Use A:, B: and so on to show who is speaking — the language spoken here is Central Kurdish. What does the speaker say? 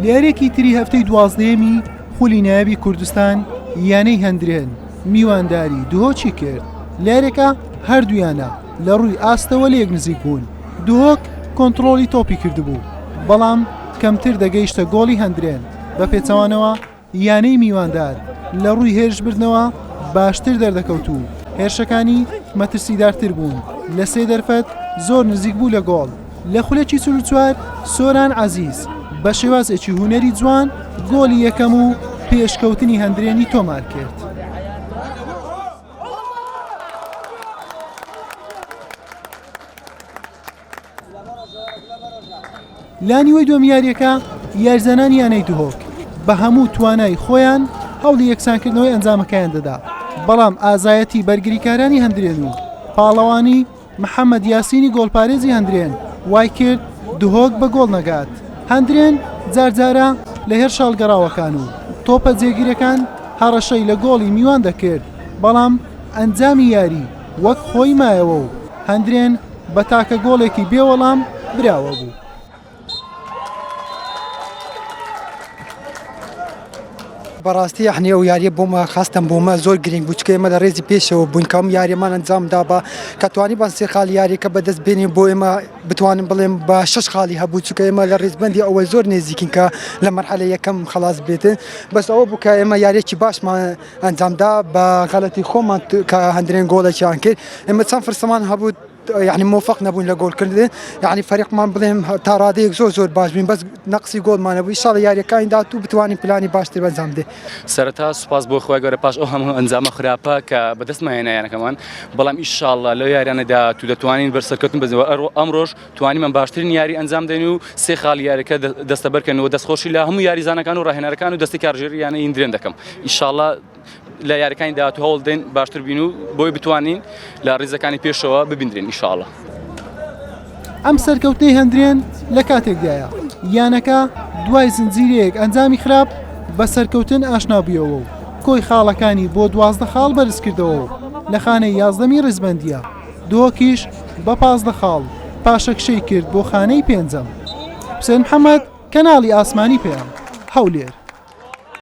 A: لە یارییەکی تری هەفتەی دوازدەیەمی خولی نایابی کوردستان یانەی هەندرێن میوانداری دهۆکی کرد لە یاریەکە هەردوویانە لە ڕووی ئاستەوە لەیەک نزیک بوون دهۆک کۆنتڕۆڵی تۆپی کردبوو بەڵام کەمتر دەگەیشتە گۆڵی هەندرێن بە پێچەوانەوە یانەی میواندار لە ڕووی هێرشبردنەوە باشتر دەردەکەوت و هێرشەکانی مەترسیدارتر بوون، لە سێ دەرفەت زۆر نزیک بوو لە گۆڵ. لە خولەکی 44 سۆران عەزیز بە شێوازێکی هونەری جوان گۆڵی یەکەم و پێشکەوتنی هەندرێنی تۆمارکرد. لە نیوەی دووەم یاریەکە یاریزانانی یانەی دهۆک بە هەموو توانای خۆیان هەوڵی یەکسانکردنەوەی ئەنجامەکەیان دەدا بەڵام ئازایەتی بەرگریکارانی هەندرێن و پاڵەوانی محەممەد یاسینی گۆڵپارێزی هەندرێن وای کرد دهۆک بە گۆڵ نەگات هەندرێن جارجارە لە هێرشە هەڵگەڕاوەکان و تۆپە جێگیرەکان هەڕەشەی لە گۆڵی میوان دەکرد بەڵام ئەنجامی یاری وەک خۆی مایەوە و هەندرێن بە تاکە گۆڵێکی بێ وەڵام براوە بوو.
B: بەڕاستی یەعنی ئەو یاریە بۆمە خاستەن بۆمە زۆر گرنگ بوو چکە ئێمە لە ڕێزی پێشەوە بووین کەم یاریەمان ئەنجام دابا کە توانیمان سێ خاڵی یاریەکە بەدەست بێنین بۆ ئێمە بتوانم بڵێم بە شەش خاڵی هەبوو چونکە ئێمە لە ڕیزبەندی ئەوە زۆر نێزیکین کە لە مەرحەلە یەکەم خلاص بێتن بەس ئەوە بوو کە ئێمە یاریەکی باشمان ئەنجامدا بە غەلەتی خۆمان کە هەندرێن گۆڵێکیان کرد ئێمە چەند فرسەمان هەبوو یعنی مۆفق نەبوون لە گۆڵکردن یعنی فەریقمان بڵێم تا ڕادەیەک زۆر زۆر باش بین بەس نەقسی گۆڵمان هەبوو ئیشاڵڵا یاریەکانی داهاتوو بتوانین پلانی باشتر بەنجام بدەین.
C: سەرەتا سوپاس بۆ خوای گەورە پاش ئەو هەموو ئەنجامە خراپە کە بەدەستمان هێنا یانەکەمان بەڵام ئیشاڵڵا لەو یاریانە داهاتوو دەتوانین بەر سەرکەوتن بەزەوە ئەمڕۆش توانیمان باشترین یاری ئەنجام دەین و سێ خاڵی یاریەکە دەستەبەرکەن و دەستخۆشی لە هەموو یاریزانەکان و ڕاهێنەرەکان و دەستی کارگێڕی یانەی هندرێن دەکەم ئیشاڵڵا لە یاریەکانی داهاتوو هەوڵ دەین باشتر بین و بۆی بتوانین لە ڕیزەکانی پێشەوە ببیندرێن ئیشاڵڵا.
A: ئەم سەرکەوتنەی هەندرێن لە کاتێکدایە یانەکە دوای زنجیرەیەک ئەنجامی خراپ بە سەرکەوتن ئاشنا بوویەوە و کۆی خاڵەکانی بۆ 12 خاڵ بەرزکردەوە و لە خانەی یازدەمی ڕیزبەندییە. دهۆکیش بە 15 خاڵ پاشەکشەی کرد بۆ خانەی پێنجەم. حوسێن محەمەد، کەناڵی ئاسمانی پەیام، هەولێر.